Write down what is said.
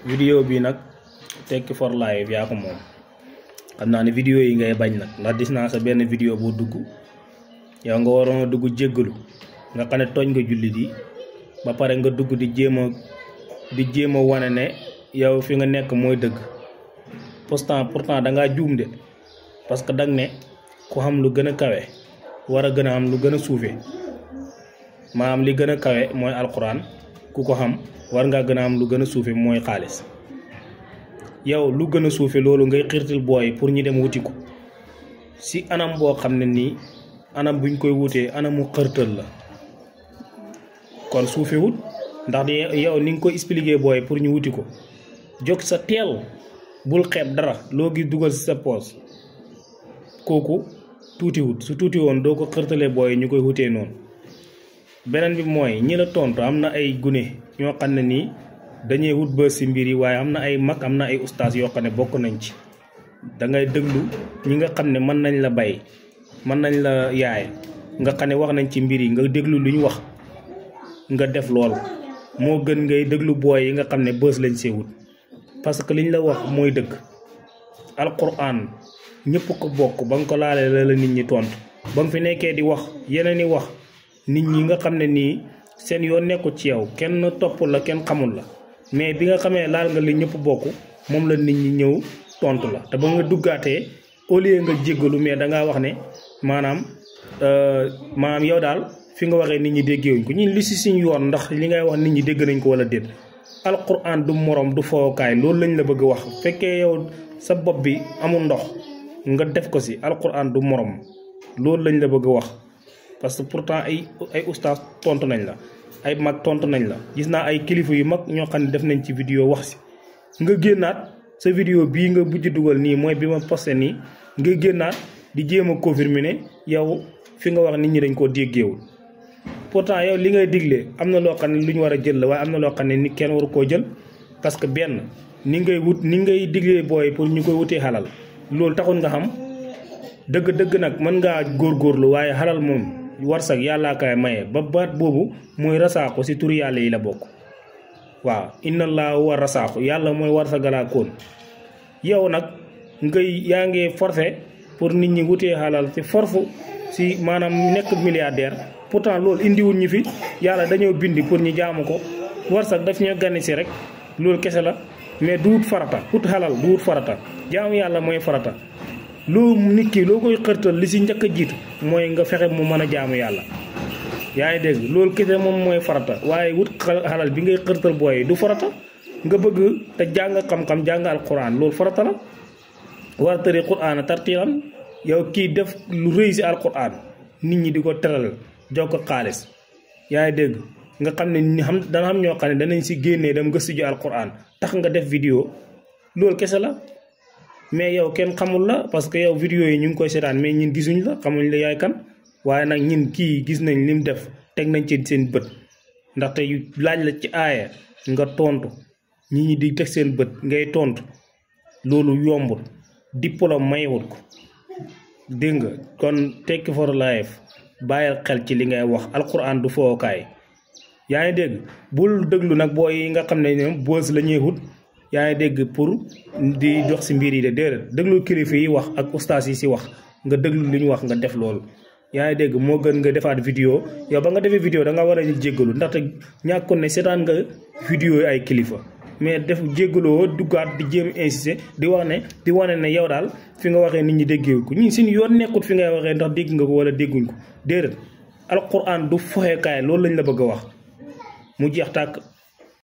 vidéo bi nag Tekki for Live yaa ko moom xam naa ne vidéo yi ngay bañ nag ndax gis naa sa benn vidéo boo dugg yow nga waroon a dugg jéggalu nga xam ne tooñ nga jullit yi ba pare nga dugg di jéem a wane ne yow fi nga nekk mooy dëgg pourtant da ngaa juum de parce que dag ne ku xam lu gën a kawe war a gën a am lu gën a suufe maanaam li gën a kawe mooy alquran ku ko xam war ngaa gën a am lu gën a suufe mooy xaalis yow lu gën a suufe loolu ngay xiirtal booy pour ñu dem wuti ko si anam boo xam ne nii anam buñ koy wutee anamu xërtal la kon suufewut ndax yow ni nga koy expliquer booy pour ñu wuti ko jóg sa teel bul xeeb dara loo gis dugal si sa poos kooku tuutiwut su tuuti woon doo ko xërtalee booy ñu koy wutee noonu beneen bi mooy ñi la tontu am na ay gune ñoo xam ne nii dañuy wut bës si mbir yi waaye am na ay mag am na ay ustaas yoo xam ne bokk nañ ci da ngay déglu ñi nga xam ne mën nañ la bay mën nañ la yaay nga xam ne wax nañ ci mbir yi nga déglu lu ñu wax nga def lool moo gën ngay déglu booy yi nga xam ne bës lañ see wut parce que liñ la wax mooy dëgg alquran ñëpp ko bokk ba nga ko laalee la nit ñi tontu ba nga fi nekkee di wax yeneen i wax nit ñi nga xam ne nii seen yoon nekkul ci yow kenn topp la kenn xamul la mais bi nga xamee laal nga li ñëpp bokk moom la nit ñi ñëw tontu la te ba nga duggaatee au lieu nga jéggalu mais dangaa wax ne maanaam yow daal fi nga waxee nit ñi déggewuñ ko ñun li si suñ yoon ndax li ngay wax nit ñi dégg nañ ko wala déet alquran du morom du fookaay loolu lañ la bëgg a wax fekkee yow sa bopp bi amul ndox nga def ko si alquran du morom loolu lañ la bëgg a wax parce que pourtant ay ustaas tontu nañ la ay mag tontu nañ la gis naa ay kilifa yu mag ñoo xam ne def nañ ci vidéo wax si nga génnaat sa vidéo bii nga bujj dugal nii mooy bi ma posté nii nga génnaat di jéem a confirmer ne yow fi nga wax nit ñi dañ koo déggeewul pourtant yow li ngay digle am na loo xam ne lu ñu war a jël la waaye am na loo xam ne ni kenn waru koo jël parce que benn ni ngay diglee booy pour ñu koy wutee xalal loolu taxul nga xam dëgg nag mën ngaa góorgóorlu waaye xalal moom warsak yàllaa kay maye ba baat boobu mooy rasaaku si turu yàlla yi la bokk waaw inna allaahu huwa rasaaku yàlla mooy warsagalaa koon yow nag yaa ngi forcé pour nit ñi wutee xalal ci forfu si maanaam nekk milliardaire pourtant loolu indiwul ñu fi yàlla dañoo bindi pour ñu jaamu ko warsak daf ñoo gane si rek loolu kese la mais du wut farata wut xalal du wut farata jaamu yàlla mooy farata loo nit ki loo koy xërtal li si njëkk a jiitu mooy nga fexe mu mën a jaamu yàlla yaa ngi dégg loolu kese moom mooy farata waaye wut xalal bi ngay xërtal booy du farata nga bëgg te jàng xam-xam jàng alquran loolu farata la war tëri quran tartiilan yow kii def lu rëy si alquran nit ñi di ko teral jox ko xaalis yaa ngi dégg nga xam ne dana xam ñoo xam ne danañ si génnee dem gëstu ji alquran tax nga def vidéo loolu kese la mais yow kenn xamul la parce que yow vidéo yi ñu ngi koy seetaan mais ñun gisuñ la xamuñ la yaay kan waaye nag ñun kii gis nañ lim def teg nañ ci seen bët ndaxte laaj la ci aaya nga tontu ñi ñi di teg seen bët ngay tontu loolu yombul diplôme mayewut ko dégg nga kon Tekki for Live bàyyil xel ci li ngay wax alquran du fookaay yaa ngi dégg bul déglu nag booy yi nga xam ne ñoom boos la ñuy wut yaa ngi dégg pour di dox si mbir yi de déedéet déglu kilifa yi wax ak ustaas yi si wax nga déglu li ñu wax nga def loolu yaa ngi dégg moo gën nga defaat vidéo yow ba nga defee vidéo da nga war a jéggalu ndaxte ñàkkoon ne seetaan nga vidéo yi ay kilifa mais def jéggaloo duggaat di jéem insister di wane ne yow daal fi nga waxee nit ñi déggewu ko ñun suñu yoon nekkut fi ngay waxee ndax dégg nga ko wala dégguñ ko déedéet alquran du foxekaay loolu lañ la bëgg a wax mu jeex tàkk